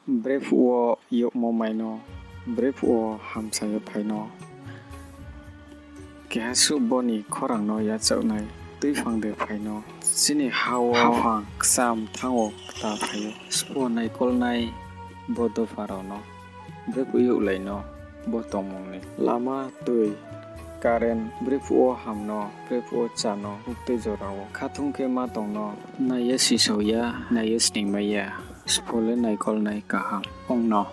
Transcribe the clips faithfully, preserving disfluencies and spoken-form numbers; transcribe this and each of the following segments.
Brephuo yokmo maino, brephuo hamsayo phaino. Keha suk boni khorangno yachaknai twiphang de phaino. Chini ha-o haphang kwcham thango kwta phaio. Spo naikolnai bo dopharokno brephuo yoklaino bo tongmungni. Lama, twi, current, brephuo hamno, brephuo chano, buktwi jorao. Khathung khe ma tongno. Naiya sisaoya, naiya sningmaya. Spo le naikolnai kaham ongno.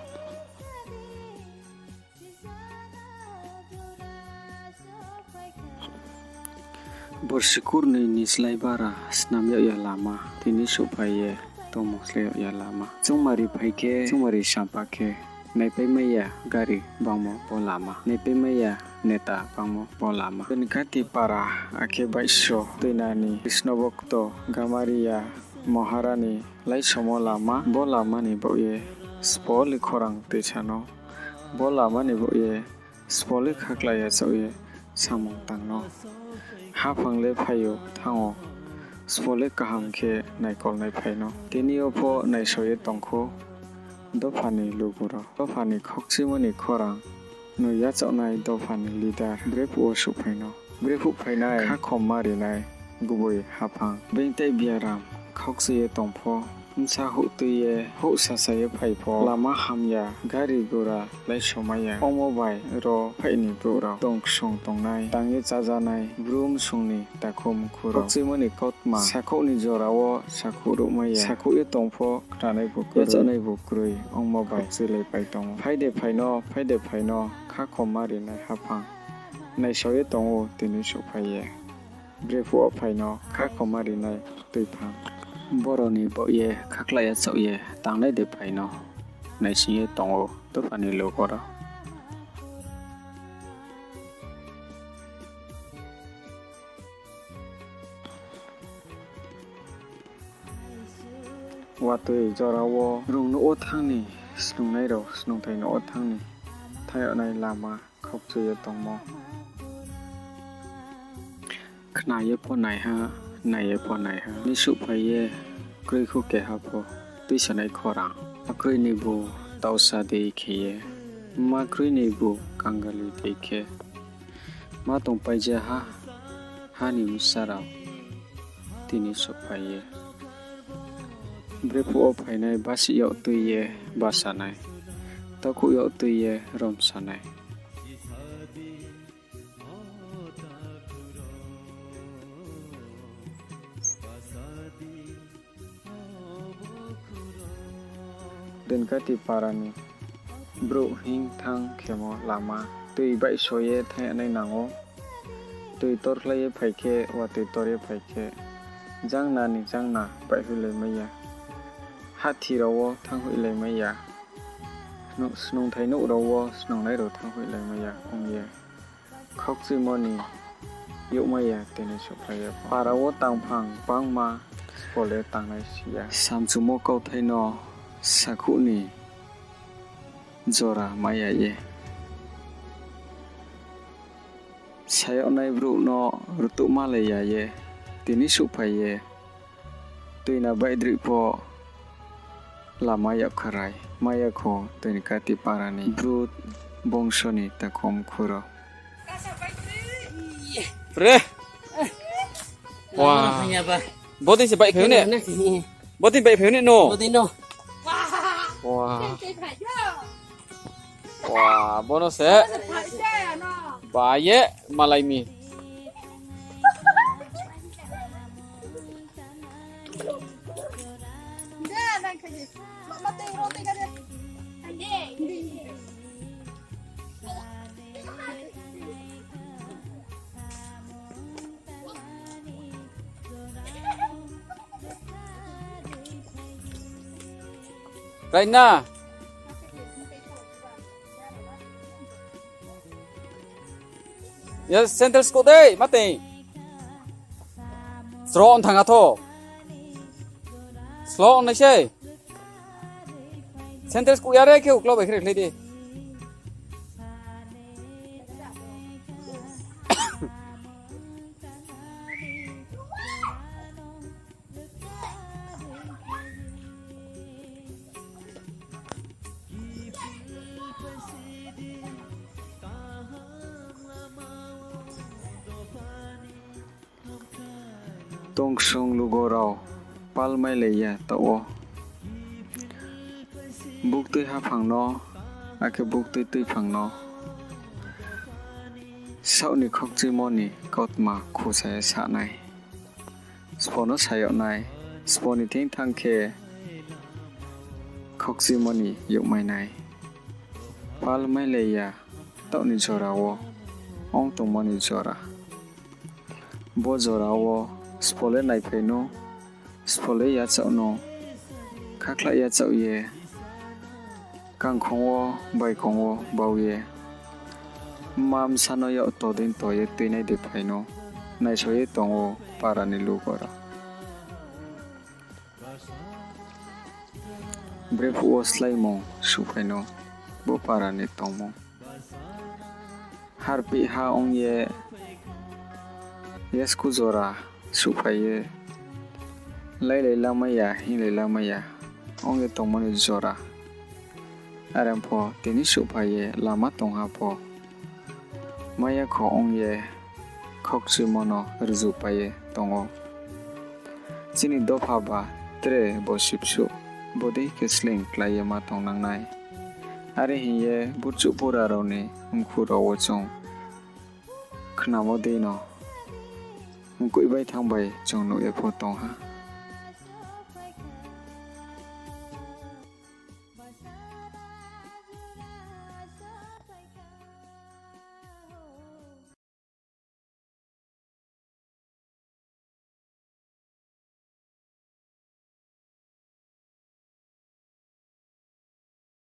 Borsi kurnwi ni slai bara swnam yokya lama, tini suk phai ye tongmung slai yokya lama. Chwngmari phai khe, chwngmari sampa khe, naipai maya gari bangmo bo lama, naipai maya neta bangmo bo lama. Benkati para akhe Baisro, Twinani, Krishnobokto, Gamaria, Moharani, Laisomo lama, bo lamani bokye Spo le khorang twisano, bo lamani bokye Spo le khaklai yachakye samung tangno. Haphang le phaio thango, Spo le kaham khe naikolnai phaino. Tini o pho naisoye tongkho dophani lugurok. Dophani khokchimani khorang no yachaknai dophani leader brephuo suk phaino. Brephuo phainai kha khomma rinai kubui haphang. Beng tei biaram khokchwiye tongpho, bwsa huk twiye, huk sasaye phaipho, lama hamya, gari gura laisomaya. Omo bai ro phaini bwrwrok tong ksung tongnai, tangwi chajanai, brum sungni takhuk mukhurok. Khokchwimani kotma, sakhukni jorao sakhuk rwmaya, sakhukye tongpho, khwnanai bo kwrwi, yachaknai bo kwrwi, omo bai khokchwilai pai tongo. Phaide phaino, phaide phaino, kha khomma rinai haphang. Naisoye tongo tini suk phaiye. Brephuo phaino kha khoma rinai twiphang. Boroni bokye khaklai yachakye tangnai de phaino naisingye tongo dophani lugurok. Watwi jorao rung nugo thangni, snungnairok snungthai nugo thangni, thayoknai lama khokchwiyo tongmo. Khnaye pho naiha, naiye pho naiha. Nisuk phaiye kwrwi kho keha pho twisanai khorang. Akwrwini bo tausa de kheye, ma kwrwini bo kangali de khe. Ma tongpaija ha, hani bwsarok tini sokphaiye. Brephuo phainai basikyok twiye basanai, takhuk yok twiye romsanai. Denkati parani brouh hing thang khemo lama twi baihsoye thangnai nango. Twi torkhlaiye phaikhe, watwi torye phaikhe, jangna ni jangna baihwi laimaiya. Hathi rao thangwi laimaiya. Snung-, snungthai nuk rao snungnairao thangwi laimaiya wngye. Khokchwimoni yukmaya tini sokphaiya. Parao tangphang bangma sipole tangnai siya. Samchungmo kauthaino sakhukni jora maya ye. Sayoknai brouhno rutukma le ya ye. Tini sokphaiye. Twina baidrwi pho lama yakkharai maya kho twini kati parani brouh bongsoni takhum khuro. Re. Wah. Bodi se baik phayo ne? Bodi baik phayo ne no? Bodi no. Wah. Wah, bono se. Baye malai mi. Raina. Ya, sandal siko dei, mati. Sro on thanga tho. Slo on naisai. Sandal siko yare ke uklo bai khrek ledi. Tongsong lugorao palmai laiya tao. Buktwi haphangno, akhe buktwi twiphangno. Saokni khokchimoni kotma khusaya sanai. Sbono sayoknai, sboni thing thang khe khokchimoni yokmainai. Palmai laiya taokni jorao ong tongmani jora. Bo jorao sbole naiphaino, sbole yachaono, khakhlai yachaoye, kangkhongo, baikongo baoye, mamsano yak todin toye twinai de phaino, naisoye tongo parani lugora. Brephuo swlaimung sukphaino, bo parani tongmung. Harpih ha wngye yasku jora sukphaiye, lailai lamaya, hinglai lamaya, wngye tongmani jora. Arempho tini sukphaiye lama tongha pho, maya kho wngye khokchwimono rwjwk paiye tongo. Chini dopha ba tre bo sibsuk, bodei khe sling klaiye ma tong nangnai. Are hiye burchuk burarokni mkhurogo chwng khnamo dino mkwui bai thang bai chwng nukya pho tongha.